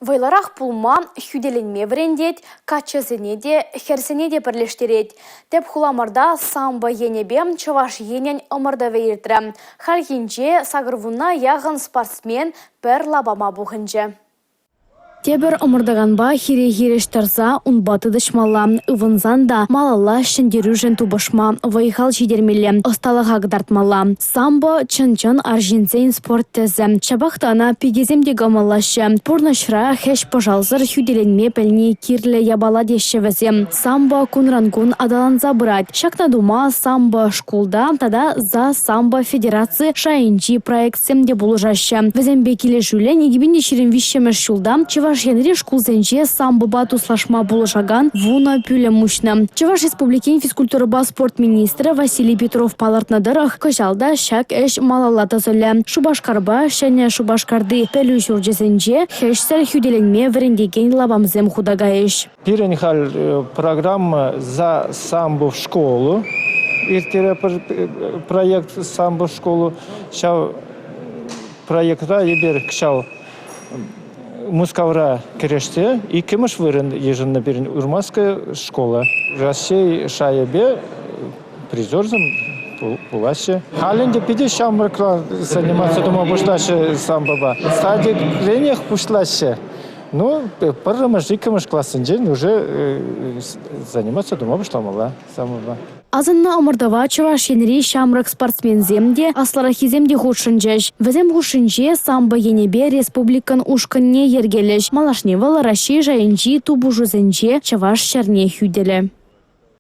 Вӑйлӑрах пулма, хӳтӗленме вӗрентет, каччӑсене те, хӗрсене те пӗрлештерет. Тӗп хуламӑрта самбо енӗпе Чӑваш Енӗн ӑмӑртӑвӗ иртрӗ. Хальхинче 80 яхӑн спортсмен пӗр лапама пухӑнчӗ. Тепӗр ӑмӑртаканпа хире-хирӗҫ тӑрса унпа тытӑҫмалла. Ывӑнсан та малалла ҫӗнтерӳшӗн тупӑшма вӑй-хал ҫитермелле, ӑсталӑха кӑтартмалла. Самбо – чӑн-чӑн арҫынсен спорт тӗсӗ. Ҫапах та ӑна пикесем те кӑмӑллаҫҫӗ. Пурнӑҫра хӗҫ-пӑшалсӑр хӳтӗленме пӗлни кирлӗ япала теҫҫӗ вӗсем. Самбо кунран-кун аталанса пырать. Ҫакна тума самбо шкулта тата «За самбо» федераци шайӗнчи проектсем те пулӑшаҫҫӗ. Вӗсемпе килӗшӳллӗн 2023-мӗш ҫулта Чӑваш Енри шкулсенче самбопа туслашма пулӑшакан вунӑ пӳлӗм уҫнӑ. Чӑваш Республикин физкультурӑпа спорт министрӗ Василий Петров палӑртнӑ тӑрӑх, кӑҫал та ҫак ӗҫ малалла тӑсӑлӗ. Шупашкарпа Ҫӗнӗ Шупашкарти пӗлӳ ҫурчӗсенче хӗҫсӗр хӳтӗленме вӗрентекен лапамсем хута кайӗҫ. Пирӗн халь программа «За самбо в школу» ирттеретпӗр проект «Самбо в школу». Ҫав проектра эпир кӑҫал Мускавра кӗрешсе иккӗмӗш вырӑн йышӑннӑ пирӗн Урмарская школа. Раҫҫей шайӗпе призерсем пулаҫҫӗ. Халь ӗнтӗ питӗ ҫамрӑкла заниматься тума пуҫлаҫҫӗ самбопа. Садикренех пуҫлаҫҫӗ. Ну, пӗрремӗш, иккӗмӗш классенчен уже заниматься тума пуҫламалла самбопа. Асӑннӑ ӑмӑртӑва Чӑваш Енри ҫамрӑк спортсменсем те, аслӑраххисем те хутшӑнчӗҫ. Вӗсем хушшинче самбо енӗпе республикӑн ушкӑнне йӗркелӗҫ. Малашне вӑл Раҫҫей шайӗнчи тупӑшусенче чӑваш ҫӗрне хӳтӗлӗ.